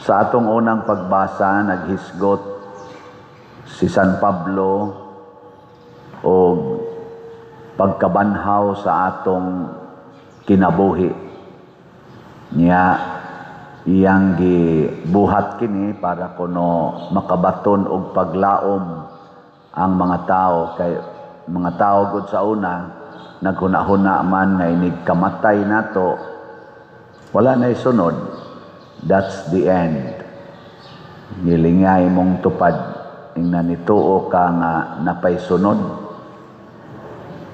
Sa atong unang pagbasa, naghisgot si San Pablo og pagkabanhaw sa atong kinabuhi. Niya iyang gibuhat kini para kuno makabaton og paglaom ang mga tao, kay mga tao gud sa una naghuna-huna man nga inig kamatay nato, wala na isunod, that's the end. Gilingay mong tupad, ingna nituo ka nga napay sunod.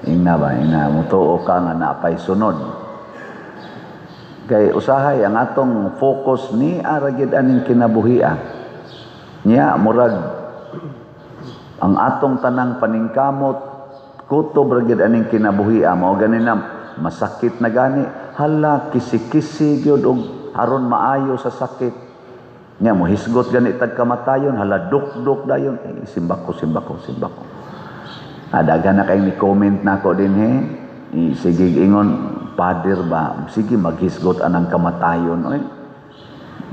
Ingna ba, ingna mutuo ka nga napay sunod. Kay usahay ang atong focus ni ara gyud aning kinabuhia. Nya murag ang atong tanang paningkamot kutob ra gyud aning kinabuhia. Mao gani na masakit na gani, hala, kisi-kisi gyud og aron maayo sa sakit. Nya mohisgot gani tag kamatayon, hala, dukduk dayon, eh, simbako, simbako, simbako. Daghan na kay ni comment nako dinhi. Eh, sige ingon, "Father ba, sige maghisgot anang kamatayon oy."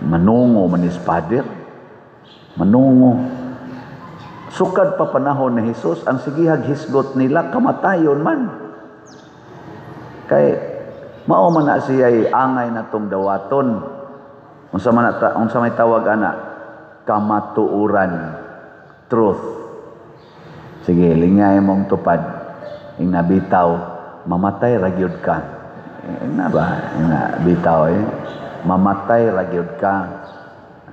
Manungo man is father. Manungo. Sukad pa panahon ni Jesus, ang sigihag hisgot nila kamatayon man. Kay mao man na siya angay na tong dawaton. Unsa man na unsa may tawag ana? Kamatuoran. Truth. Sige, lingay mong tupad. Ing nabitaw, mamatay ra gyud ka. Ing na ba? Ing na bitaw eh. Mamatay ra gyud ka.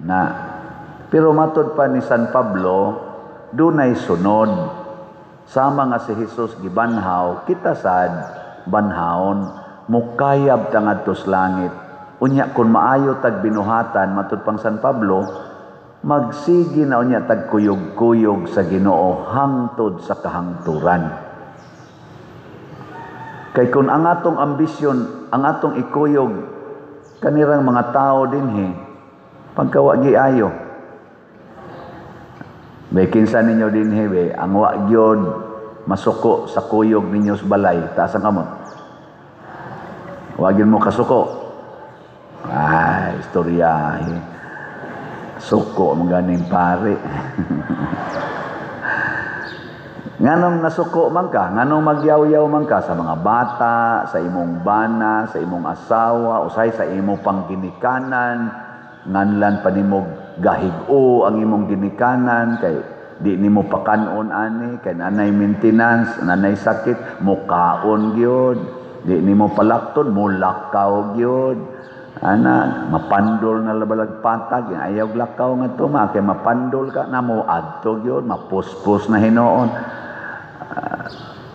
Na pero matod pa ni San Pablo, dunay sunod. Sama nga si Jesus gibanhaw, kita sad banhawon, mukayab ta ngadto sa langit. Unya kung maayo tag binuhatan, matud pang San Pablo, magsige na unya tag kuyog-kuyog sa Ginoo hangtod sa kahangturan. Kay kung ang atong ambisyon, ang atong ikuyog kanirang mga tao dinhi, pagkawa giayo. Be, kinsa ninyo dinhi be ang wa gyud masuko sa kuyog ninyo sa balay? Taas ang kamot. Wa gyud mo kasuko. Ay, istorya. Suko mo ganing pare. Nganong nasuko man ka, nganong magyaw-yaw man ka sa mga bata, sa imong bana, sa imong asawa, usay sa imong pangginikanan, nganlan pa nimo gahig-o ang imong ginikanan kay di nimo pakanon ani, kay nanay maintenance, nanay sakit, mukaon gyud, di nimo palakton, mulakaw gyud. Ana, mapandol na labalag patag, ayaw lakaw nga to, ma, kay mapandol ka na mo adto gyud, mapuspos na hinuon.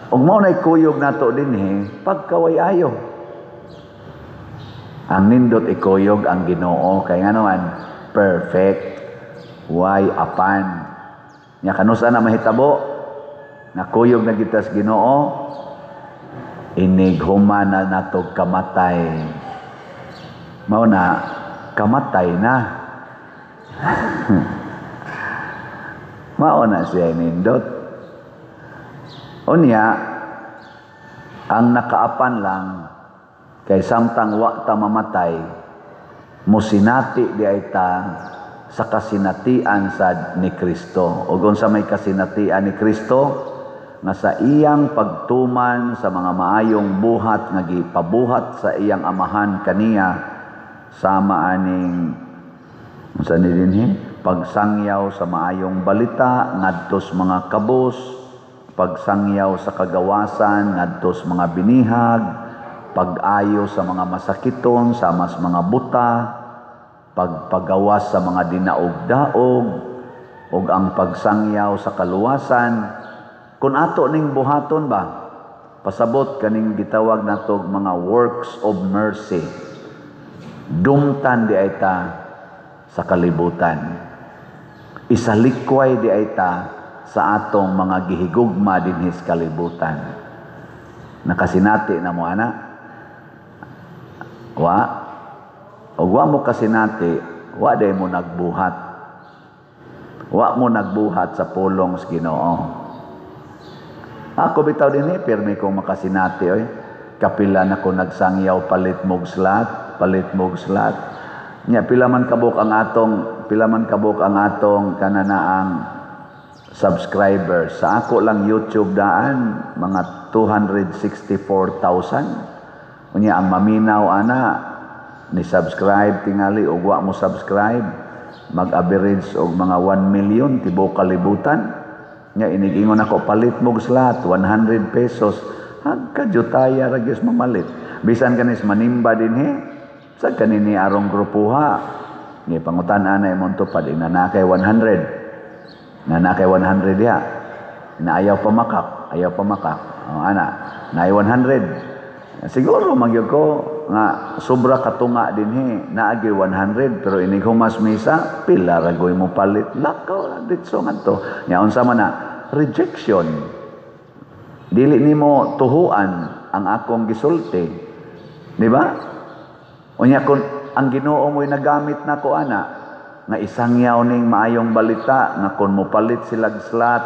Ug mao nay kuyog nato dinhi, pagkaway ayo. Ang nindot ikuyog ang Ginoo kay ngano man perfect. Way apan. Nya kanus-a na mahitabo? Nakuyog na kita sa Ginoo, inig human na natog kamatay. Mao na kamatay na. Mao na siya nindot. Unya, ang nakaapan lang, kay samtang wa ta mamatay, musinati di ay ta sa kasinatian sad ni Kristo. O unsa may kasinatian ni Kristo? Nga sa iyang pagtuman sa mga maayong buhat nga gipabuhat sa iyang amahan kaniya, sama aning unsa ni dinhi, pagsangyaw sa maayong balita ngadtos mga kabus, pagsangyaw sa kagawasan ngadtos mga binihag, pag-ayo sa mga masakiton sama sa mga buta, pagpagawas sa mga dinaog-daog, ug ang pagsangyaw sa kaluwasan. Kung ato ning buhaton ba, pasabot kaning gitawag natog mga works of mercy, dumtan di ay ta sa kalibutan, isalikway di ay ta sa atong mga gihigugma dinhi sa kalibutan. Nakasinati na mo ana? Wa? Og wa mo kasinati, wa day mo nagbuhat. Wa mo nagbuhat sa pulong sa Ginoo. Ako bitaw dinhi pirmi kong makasinati oy. Kapila na ko nagsangyaw palit mog slat, palit mog slat. Nya pila man kabuk ang atong kananaang subscribers sa ako lang YouTube daan, mga 264,000. Unya ang maminaw ana ni subscribe tingali og wa mo subscribe, mag-average og mga 1 million tibuok kalibutan. Nya inig-ingon ako, palit mo slot, 100 pesos, hagkajutaya ra gyud mamalit. Bisan kanis manimba dinhi sa kanini arong grupuha ni pangutan-an na imong tupad, ina na kay 100 na, na kay 100 diha na, ayaw pamakak, ayaw pamakak. Oh, ana naay 100 siguro magyud ko nga sobra katunga dinhi, naagi 100, pero inig humas misa, pila ra goy mo palit, lakaw ra ditso ngadto. Nya unsa man na rejection? Dili nimo tuhuan ang akong gisulti, di ba? Unya kung ang Ginoo mo'y nagamit nako ana nga isangyaw ning maayong balita nga kung mopalit silag slot,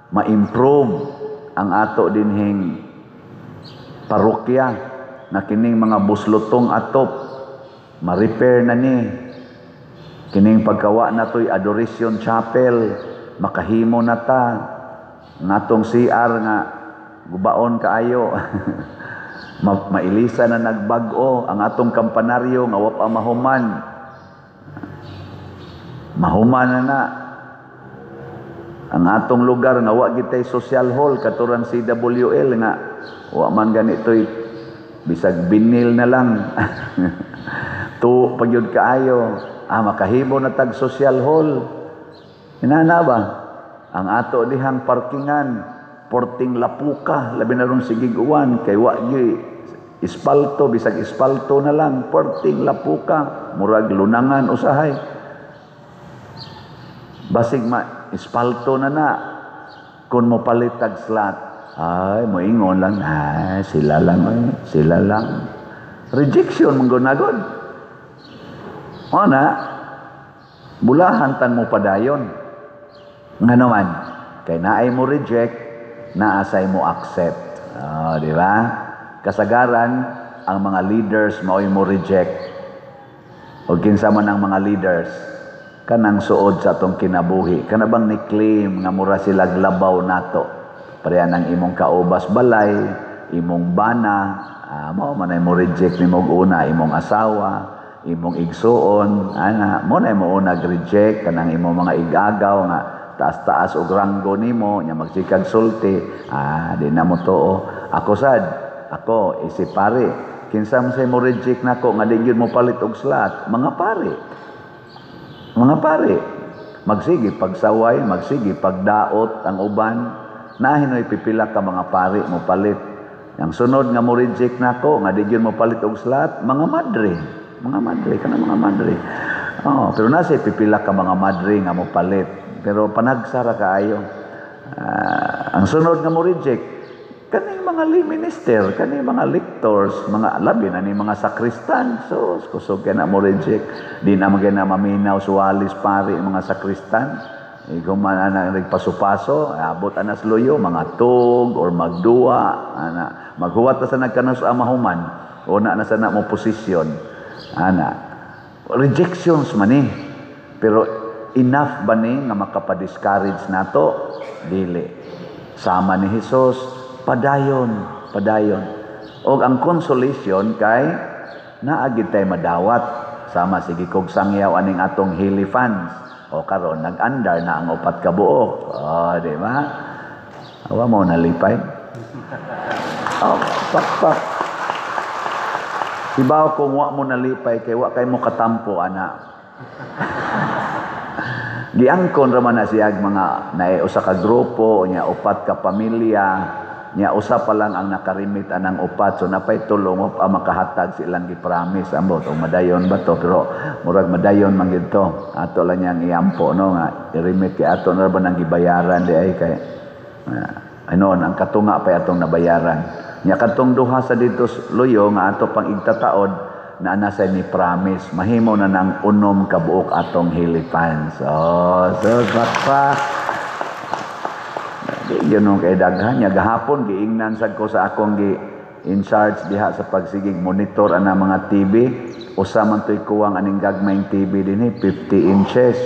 ma-improve ang ato dinhing parokya, na kining mga buslotong atop ma-repair na ni, kining pagkawa na to'y adoration chapel, makahimo na ta ngatong CR nga gubaon kaayo, mailisa na nagbag-o ang atong kampanaryo nga wa pa mahuman, mahuman na na ang atong lugar nga wa gitay social hall katurang CWL nga wa man ganito'y bisag binil na lang tu pagyud kaayo, makahimo na tag social hall. Inana ba ang ato dihang parkingan, porting lapuka, labi na ron sigig uwan kay wa gyud ispalto, bisag ispalto na lang, porting lapuka, murag lunangan usahay. Basig ma ispalto na na kung mo palitag slot, ay moingon lang, ay sila lang, ay sila lang. Rejection man gunagod o na bulahan tang mo padayon. Nga naman kay naay mo reject, naasay mo accept. Oh, di ba? Kasagaran ang mga leaders mao'y mo reject. O kinsa man ang mga leaders, kanang suod sa atong kinabuhi, kana bang ni claim nga mura sila labaw nato, pareha ng imong kaubas balay, imong bana, mao man ay mo reject nimo una, imong asawa, imong igsuon ana mo na mo una reject, kanang imong mga igagaw nga taas-taas og ranggo nimo, nya magsikag sulti, di na mo tuo. Ako sad, ako isip pare, kinsa man say mo reject nako nga di gyud mo palit og slot? Mga pare. Mga pare magsige pagsaway, magsige pagdaot ang uban. Nahinoy pipila ka mga pare mo palit. Ang sunod nga mo reject nako nga di gyud mo palit og slot, mga madre. Mga madre kana, mga madre. Oh, pero nasa pipila ka mga madre nga mo palit, pero panagsara kaayo. Ang sunod nga mo reject, kaning mga lay minister, kaning mga lectors, mga labi na ni mga sakristan. So, kusog kay na mo reject. Di na man na maminaw suwalis pare mga sakristan. Ikaw man ana nagpaso-paso, abot anas luyo, mga tug or magduwa, ana maghuwat ta sa nagkanos mahuman. Una na sa na mo posisyon. Ana. Rejections man ni. Pero enough ba ni nga makapa-discourage nato? Dili. Sama ni Jesus, padayon, padayon. Og ang consolation kay naagi tay madawat sama sige kog sangyaw aning atong Hili fans. O karon nag-andar na ang upat ka buok. O, di ba? Awa mo nalipay. Oh, pak pak. Ibaw kung wa mo nalipay kay wa kay mo katampo ana. Giangkon ra man na siyag mga naay usa ka grupo nya upat ka pamilya, nya usa pa lang ang nakarimit anang upat, so napay tulo pa makahatag sa ilang gi-promise. Ambot og madayon ba to, pero murag madayon man gid to. Ato lang niyang iampo no nga i-remit kay ato na ba nang gibayaran di ay kay ano ang katunga pa atong nabayaran. Nya kadtong duha sa dito luyo nga ato pang igtataod na ana sa ni promise, mahimo na nang unom ka buok atong Hili fans. Oh, so pakpak. Di yun nung kay daghan niya gahapon giingnan sad ko sa akong gi in charge diha sa pagsigig monitor ana mga TV. Usa man to'y kuwang aning gagmayng TV dinhi, 50 inches.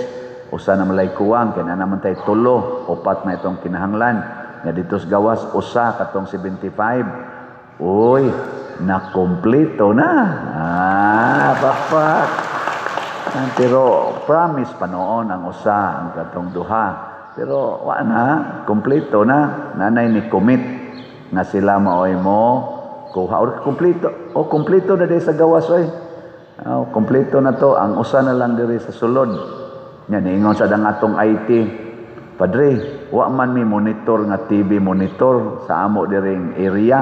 Usa na malay kuwang kay naa naman tay tulo, upat na itong kinahanglan. Nga dito sa gawas usa katong 75. Uy, nakumpleto na. Ah, pakpak. Pero promise pa noon ang usa, ang katong duha. Pero wa na, kumpleto na. Nanay ni commit nga sila maoy mo kuha. Or kumpleto. O kumpleto na di sa gawas oy. Oh, kumpleto na to. Ang usa na lang diri sa sulod. Nya niingon sa dang atong IT. "Padre, wa man mi monitor nga TV monitor sa amo diring area."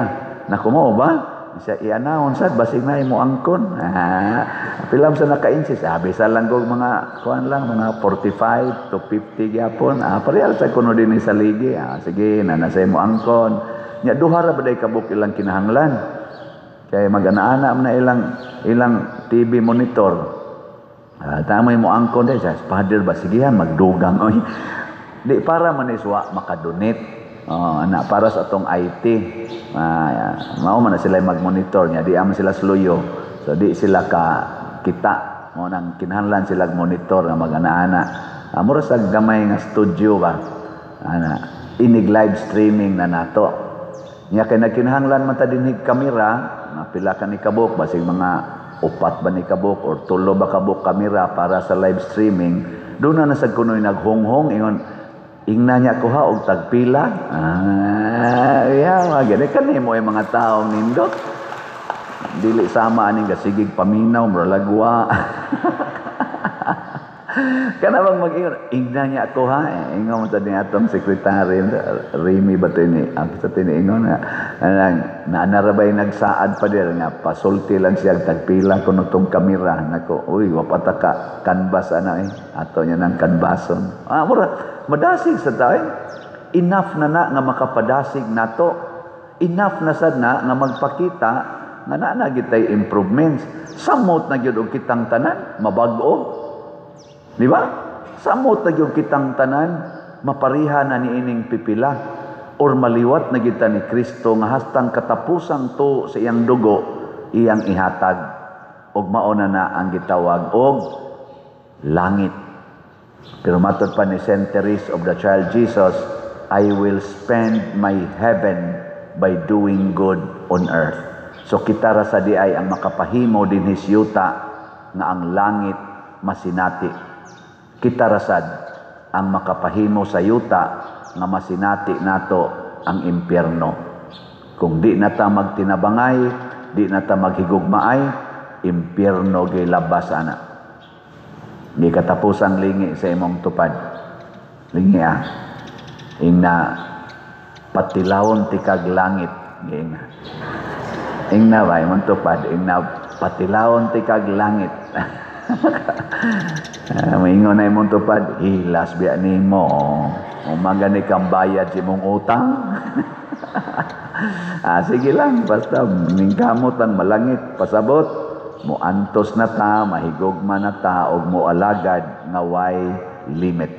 Nako, mo ba? Siya i-announce sad basig na imo angkon. Ah, pila sa naka-insist? Ah, bisa lang kog mga kuan lang, mga 45 to 50 gyapon. Ah, parehal sa kuno dinhi sa ligi. Ah, sige, na nasa imo angkon. Nya duha ra ba day kabuk ilang kinahanglan? Kay mag-ana-ana man na ilang ilang TV monitor. Ah, tama mo angkon day sa father ba, sigihan magdugang oy. Di para man iswa makadonate. Oh, ana para sa atong IT. Ah, mao man na sila mag-monitor niya, di aman sila sluyo. So di sila ka kita. Mao nang kinahanglan sila monitor nga mag-ana-ana. Ah, mura sa gamay nga studio ba. Ana, inig live streaming na nato. Nya kay nagkinahanglan man ta dinhig kamera, mga pila ka ni kabuk, basig mga upat ba ni kabuk or tulo ba kabuk kamera para sa live streaming. Doon na nasag kunoy naghonghong ingon, "Ingna niya kuha og tagpila." Ah, yeah, mga gani kanimo ay mga taong nindot. Dili sama aning gasigig paminaw, muralagwa. Kana bang mag-ingon, "Ingna niya ako ha." Eh, ingon mo sa ni atong sekretary, Remy ba ito ni, ang sa tiniingon nga, anang, naanarabay nagsaad pa dir nga, pasulti lang siya, tagpila kuno tong kamera. Nako, uy, wapata ka, canvas ana eh. Ato niya ng canvason. Ah, mura, madasig sa tayo. Enough na na nga makapadasig nato. Enough na sad na nga magpakita nga naa na gitay improvements. Samot na gyud og kitang tanan, mabag-o. Di ba? Samot na gyud kitang tanan, mapariha na niining pipila or maliwat na kita ni Kristo nga hastang katapusang to sa iyang dugo iyang ihatag og mao na na ang gitawag og langit. Pero matod pa ni Saint Therese of the Child Jesus, "I will spend my heaven by doing good on earth." So kita ra sa diay ang makapahimo dinhi sa yuta nga ang langit masinati. Kita rasad ang makapahimo sa yuta nga masinati nato ang impyerno. Kung di na ta magtinabangay, di na ta maghigugmaay, impyerno gilabas ana. Di katapusang lingi sa imong tupad. Lingi ah. Ingna, "Patilawon tikag langit." Ingna. Ingna ba imong tupad? Ingna, "Patilawon tikag langit." Ah, maingon na imong tupad, "Hilas biya nimo. Umaga ni kang bayad sa imong utang." Ah, sige lang, basta ningkamot ang malangit, pasabot, mo antos na ta, mahigugma na ta, og mo alagad nga way limit.